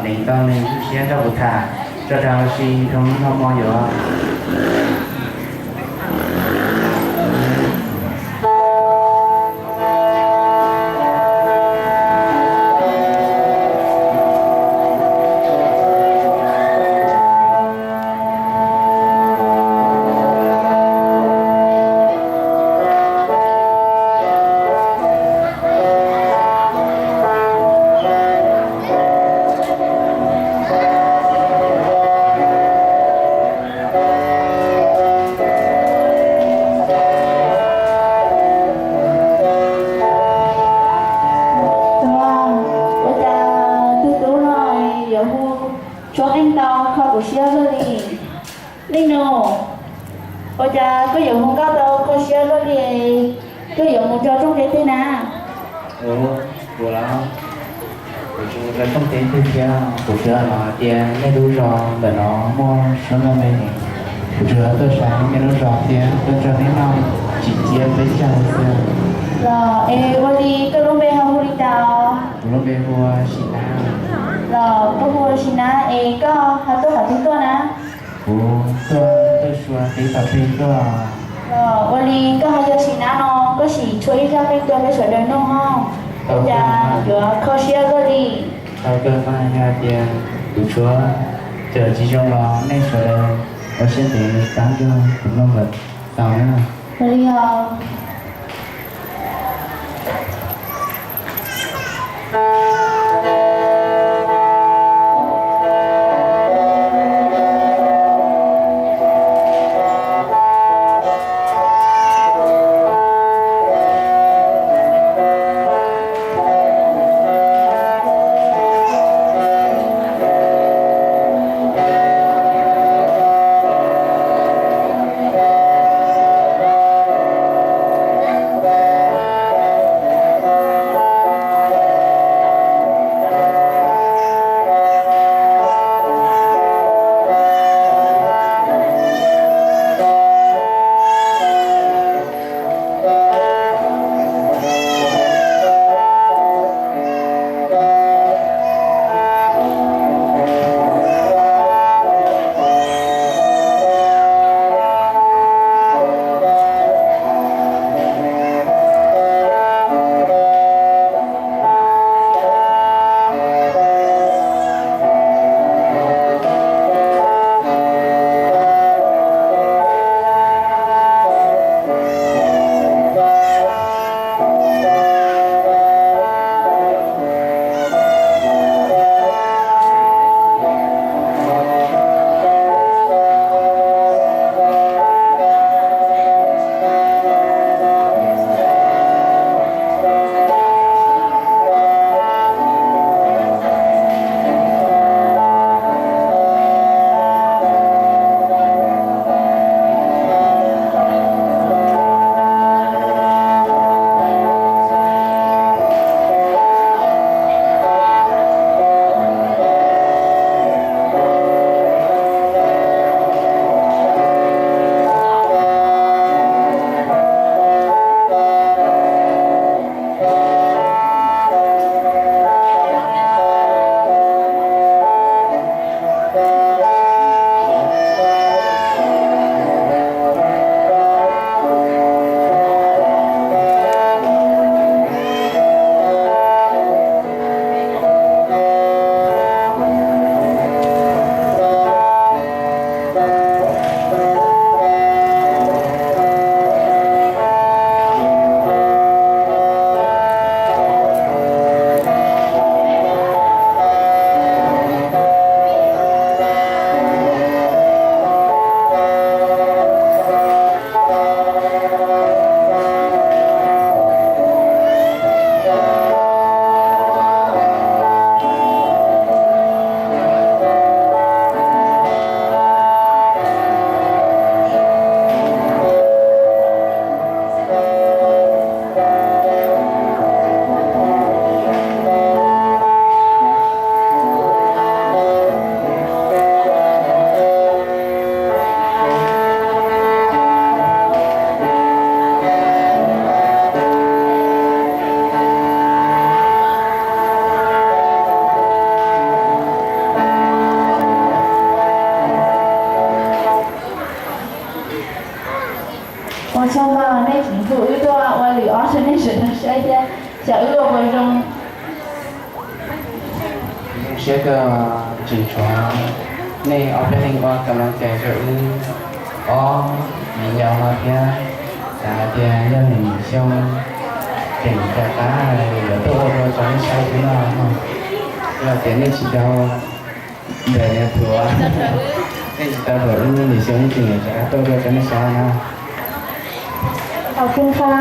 Tau nws lub siab nrog kuv tham tso rau si rau hnub no hmo yuav. Ua cas tus tub no yuav hu tshuab qeej tau kho kuv siab luaj li? Leej nus, ua cas koj yuav hu nkauj tau kho siab luaj li? Koj yuav mus tso rooj teb twg na? Ua los, kuv tsis mus tso rooj teb twg thiab, kuv tsuas hnov hais tias nej lub zos ntawm no muaj suab nkauj me, kuv tsuas tuaj saib nej lub zos thiab tuaj nrog nej noj tsim ciab peb caug xwb. Los es ua li koj lub npe ho hu li cas? Kuv lub npe hu ua Sim Nab. Los koj hu ua Sim Nab es koj ho tuaj qhov twg tuaj na? Kuv tuaj, tuaj xyuas teb tom peg tuaj. Los ua li koj ho yog Sim Nab no, koj sim tshuab ib zaj qeej rau peb sawv daws noj ho. Ua cas yuav kho siab luaj li? Tau kawg mas, yog hais tias kuv tshuab txawm tsis zoo los nej sawv daws ua siab ntev tab nrog kuv mloog lawm tau na. Ua li os. Cas wb ua zoo siab kawg tseem tshuav nej ob peb leeg ua kam las cais rau wb ob viv ncaus no thiab. Xav hais tias yog nws nim xyoo tseem rov qab yuav tuaj ua rau cov nej saib xwb no. Yog tias nej tsis tau ntawm niam thuam, nej tsis tau thuam wb, nim xyoo wb tseem rov qab tuaj ua rau cov nej saib na. Khub kha